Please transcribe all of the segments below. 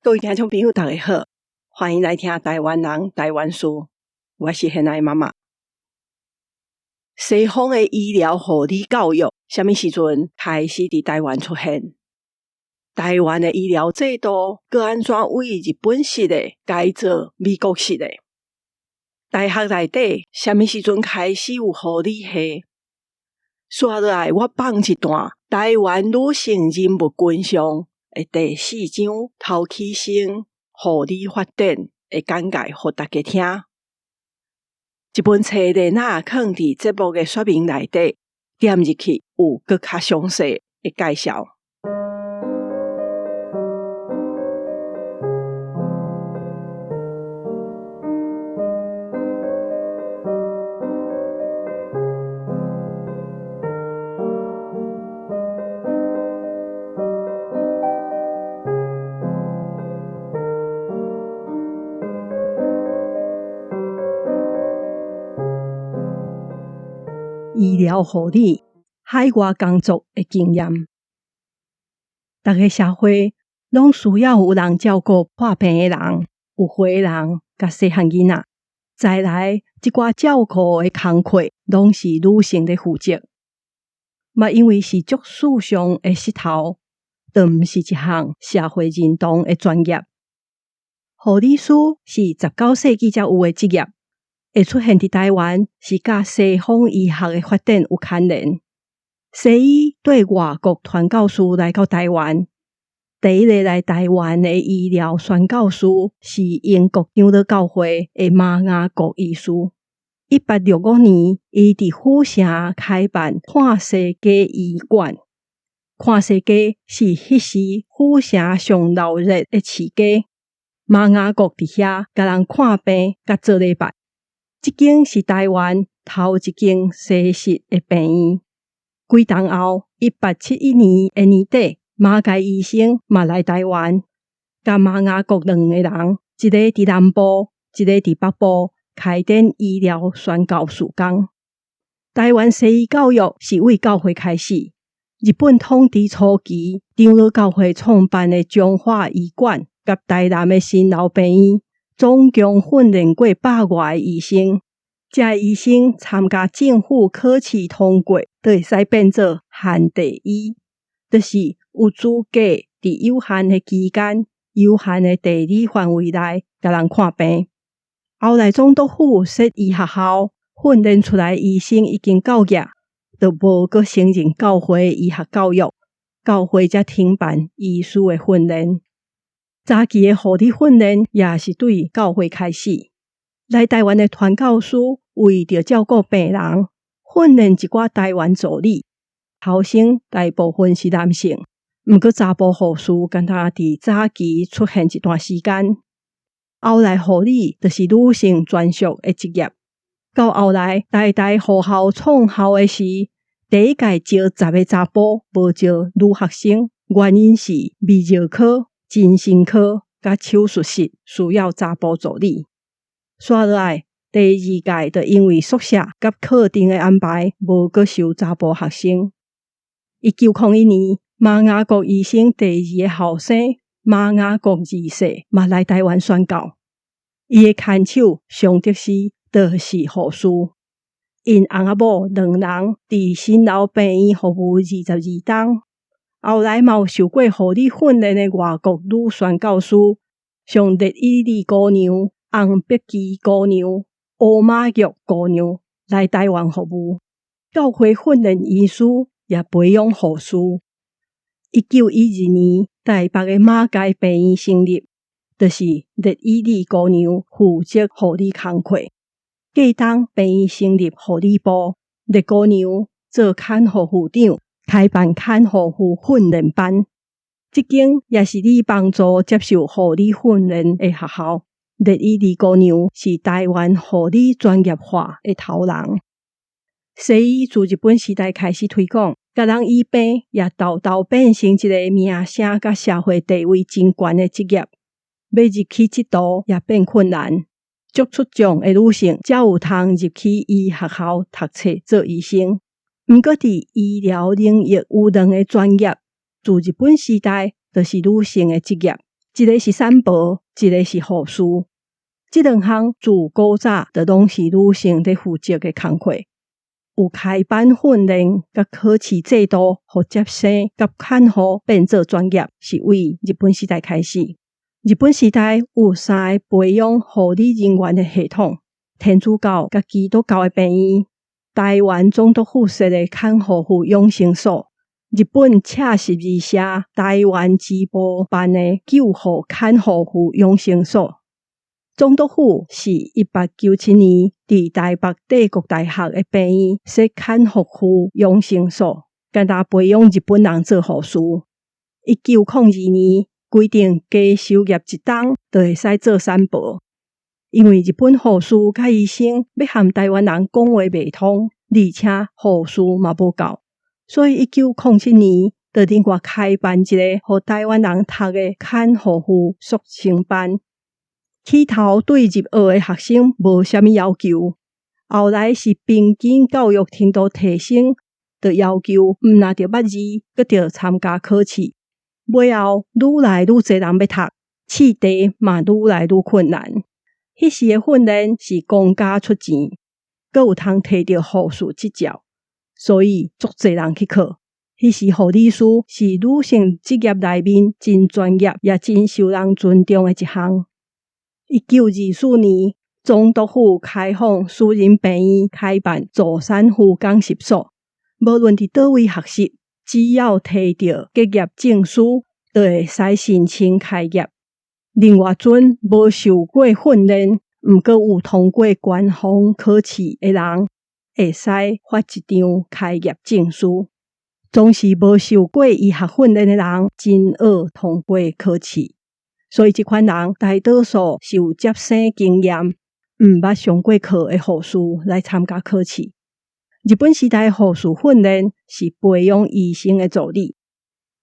各位聽眾朋友，大家好，歡迎來聽台灣人台灣事。我是現愛媽媽。西方的醫療護理教育，啥物時陣開始佇台灣出現？台灣的醫療制度，閣按怎為日本式的改做美國式的？大學內底，啥物時陣開始有護理系？紲落來，我放一段台灣女性人物群像的第四章頭起生護理發展的簡介，予大家聽。這本冊連仔囥佇節目的說明內底，點入去有閣較詳細的介紹。醫療護理海外工作的經驗，逐个社會攏需要有人照顧破病的人、有歲的人佮細漢囡仔。再來，這寡照顧的工課攏是女性咧負責。嘛，因為是足世上的穡頭，就毋是一項社會認同的專業。護理師是19世紀才有的職業。會出現佇台灣，是佮西方醫學的發展有牽連。西醫綴外國傳教士來到台灣，第一个來台灣的醫療宣教師是英國長老教會的馬雅各醫師。1865年，伊佇府城開辦看世家醫館。看世家是彼時府城上鬧熱的市街。馬雅各佇遐共人看病，佮做禮拜。這間是台灣頭一間西式的病院。幾冬後，1871年的年底，馬偕醫生嘛來台灣，佮馬雅各兩個人，一个佇南部，一个佇北部，開展醫療宣教事工。台灣西醫教育是為教會開始。日本統治初期，長老教會創辦的彰化醫館佮台南的新樓病院，總共訓練過百外个醫生。這醫生參加政府考試通過，就會使變做限地醫，就是有資格佇有限的期間、有限的地理範圍內共人看病。後來總督府設醫學校，訓練出來醫生已經夠額，就無閣承認教會醫學教育，教會才停辦醫師的訓練。早期的護理訓練也是對教會開始。來台灣的傳教士為著照顧病人，訓練一寡台灣助理。頭先大部分是男性，毋過查埔護士敢若佇早期出現一段時間。後來護理就是女性專屬的職業。到後來台大護校創校的時，第一屆招10个查埔，無招女學生，原因是泌尿科、精神科佮手術室需要查埔助理。紲落來，第二屆就因為宿舍佮課程的安排，無閣收查埔學生。1901年，馬雅各醫生第二個後生馬雅各二世嘛來台灣宣教，伊的牽手常德師就是護士。𪜶翁仔某兩人佇新樓病院服務22冬。後來嘛有受過護理訓練的外國女宣教師，像熱伊莉姑娘、洪碧琪姑娘、烏馬玉姑娘來台灣服務。教會訓練醫師也培養護士。1912年，台北的馬偕病院成立，就是熱伊莉姑娘負責護理工課。隔冬病院成立護理部，熱姑娘做看護副長，開辦看護婦訓練班。這間也是你幫助接受護理訓練的學校。熱伊莉姑娘是台灣護理專業化的頭人。西醫自日本時代開始推廣，共人醫病也沓沓變成一个名聲佮社會地位真懸的職業。欲入去這途也變困難。足出眾的女性才有通入去醫學校讀冊做醫生。毋過佇醫療領域有兩个專業，自日本時代就是女性的職業。一个是產婆，一个是護士。這兩項自古早就攏是女性咧負責的工課。有開班訓練佮考試制度，予接生佮看護變做專業，是為日本時代開始。日本時代有三个培養護理人員的系統：天主教佮基督教的病院、台灣總督府設的看護婦養成所、日本赤十字社台灣支部辦的救護看護婦養成所。總督府是1897年佇台北帝國大學的病院設看護婦養成所，干焦培養日本人做護士。1902年規定，加修業一冬就會使做產婆。因為日本護士佮醫生欲和台灣人講話袂通，而且護士嘛無夠，所以1907年就另外開辦一个予台灣人讀的看護婦速成班。起頭對入學的學生無啥物要求，後來是平均教育程度提升，就要求毋但著捌字，閣著參加考試。尾後愈來愈濟人欲讀，試題嘛愈來愈困難。彼時的訓練是公家出錢，閣有通提著護士執照，所以足濟人去考。彼時護理師是女性職業內面真專業，也真受人尊重的一項。1924年，總督府開放私人病院開辦助產婦講習所，無論佇佗位學習，只要提著結業證書，就會使申請開業。另外，準無受過訓練，毋過有通過官方考試的人，會使發一張開業證書。總是無受過醫學訓練的人，真學通過考試。所以，這款人大多數是有接生經驗、毋捌上過課的護士來參加考試。日本時代護士訓練是培養醫生的助理。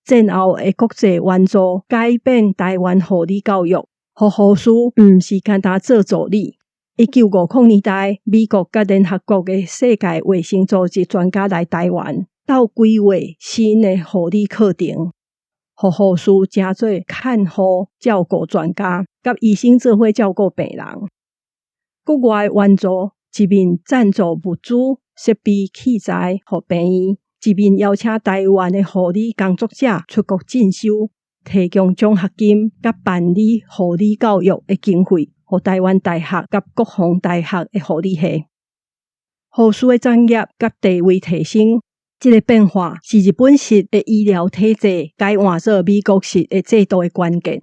戰後的國際援助改變台灣護理教育，予護士毋是干焦做助理。1950年代，美國佮聯合國的世界衛生組織專家來台灣，鬥規劃新的護理課程。予護士成做看護照顧專家，佮醫生做伙照顧病人。國外援助一面贊助物資、設備、器材予病院，一面邀請台灣的護理工作者出國進修，提供獎學金佮辦理護理教育的經費，予台灣大學佮國防大學的護理系。護士的專業佮地位提升。這个變化是日本式的醫療體制改換做美國式的制度的關鍵。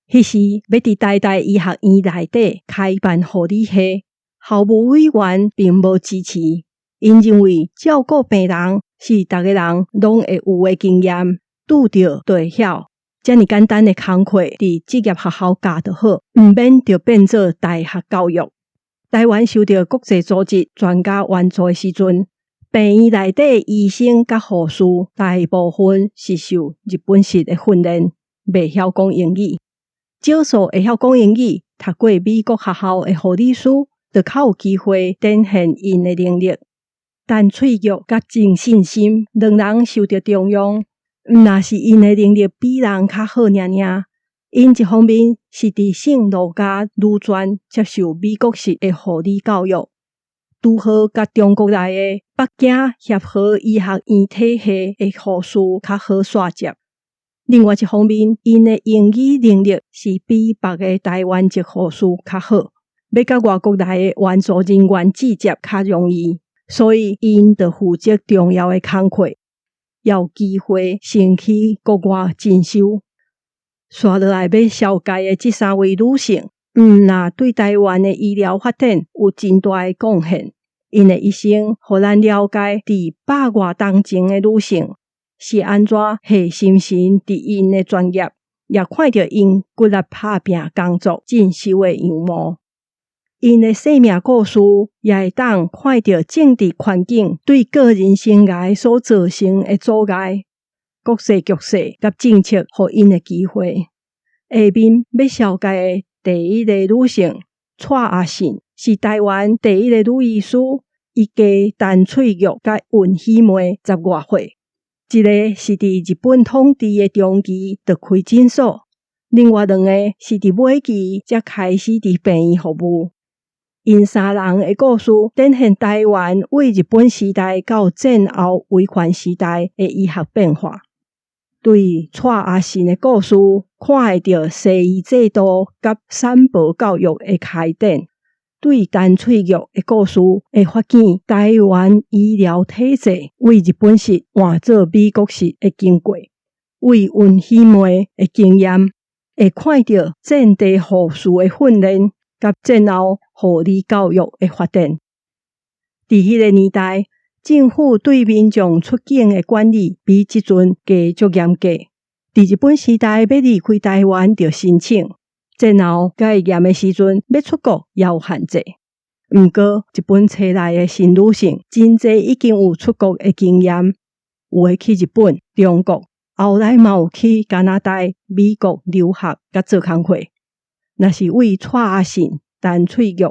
彼時欲佇台大醫學院內底開辦護理系，校務委員並無支持。𪜶認為照顧病人是逐個人攏會有的經驗，拄著就會曉。遮爾簡單的工課，佇職業學校教就好，毋免著變做大學教育。台灣受著國際組織專家援助的時陣，病院內底醫生佮護士大部分是受日本式的訓練，袂曉講英語。少數會曉講英語、讀過美國學校的護理師，就較有機會展現𪜶的能力。陳翠玉佮鄭信心兩人受著重用，毋但是𪜶的能力比人較好爾爾，𪜶一方面是佇聖路加女專接受美國式的護理教育。拄好佮中國來的北京協和醫學院體系的護士較好紲接。另外一方面，𪜶的英語能力是比別个台灣籍護士較好，欲佮外國來的援助人員銜接較容易，所以𪜶就負責重要的工課，有機會先去國外進修。紲落來欲紹介的這三位女性，毋但對台灣的醫療發展有真大的貢獻，𪜶的一生予咱了解，佇百外冬前的女性是按怎下心神佇𪜶的專業，也看著𪜶骨力拍拚工作進修的樣貌。𪜶的生命故事，也會當看著政治環境對個人生涯所造成的阻礙，國際局勢佮政策予𪜶的機會。下面欲紹介的第一个女性蔡阿信是台灣第一个女醫師，伊加陳翠玉佮尹喜梅十外歲。一个是佇日本統治的中期就開診所，另外兩個是佇尾期才開始佇病院服務。𪜶三人的故事展現臺灣對日本時代到戰後威權時代的醫學變化。對蔡阿信的故事，看會著西醫制度佮產婆教育的開展；對陳翠玉的故事，會發現臺灣醫療體制對日本式換做美國式的經過；對溫喜梅的經驗，會看著戰地護士的訓練佮戰後護理教育的發展。佇彼个年代，政府對民眾出境的管理比這陣加足嚴格。佇日本時代，欲離開臺灣著申請；戰後較嚴的時陣，欲出國也有限制。毋過，這本冊內的新女性真濟已經有出國的經驗，有的去日本、中國，後來嘛有去加拿大、美國留學佮做工課。若是對蔡阿信、陳翠玉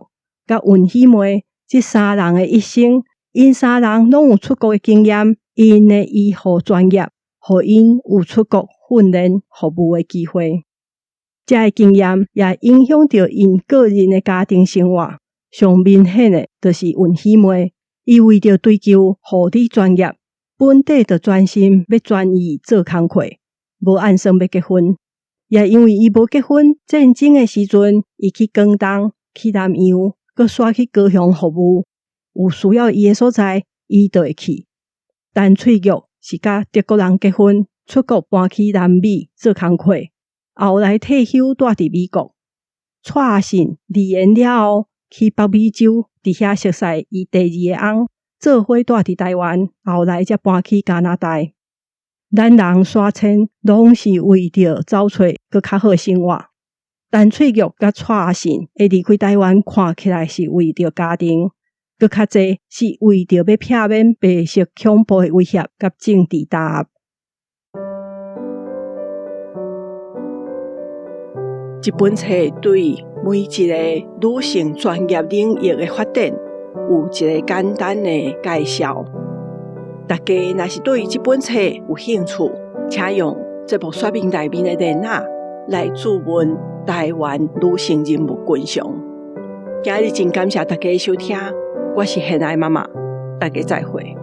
佮溫喜梅這三人的一生，𪜶三人攏有出國的經驗，𪜶的醫護專業，予𪜶有出國訓練服務的機會。這个經驗也影響著𪜶個人的家庭生活。上明顯的，就是溫喜梅，伊為著追求護理專業，本底就專心欲專意做工課，無按算欲結婚。也因為伊無結婚，戰爭的時陣，伊去廣東、去南洋，閣煞去高雄服務。有需要伊的所在，伊就會去。陳翠玉是佮德國人結婚，出國搬去南美做工課，後來退休蹛佇美國。蔡阿信離緣了後，去北美洲，佇遐熟似伊第二个翁，做伙蹛佇臺灣，後來才搬去加拿大。咱人徙遷，攏是為著找揣閣較好生活。陳翠玉佮蔡阿信會離開臺灣，看起來是為著家庭，閣較濟是為著欲避免白色恐怖的威脅佮政治打壓。這本冊對每一个女性專業領域的發展有一個簡單的介紹。大家若是對這本冊有興趣，請用節目說明內面的連結來諮問臺灣女性人物群像。今日真感謝大家的收聽，我是現愛媽媽，大家再會。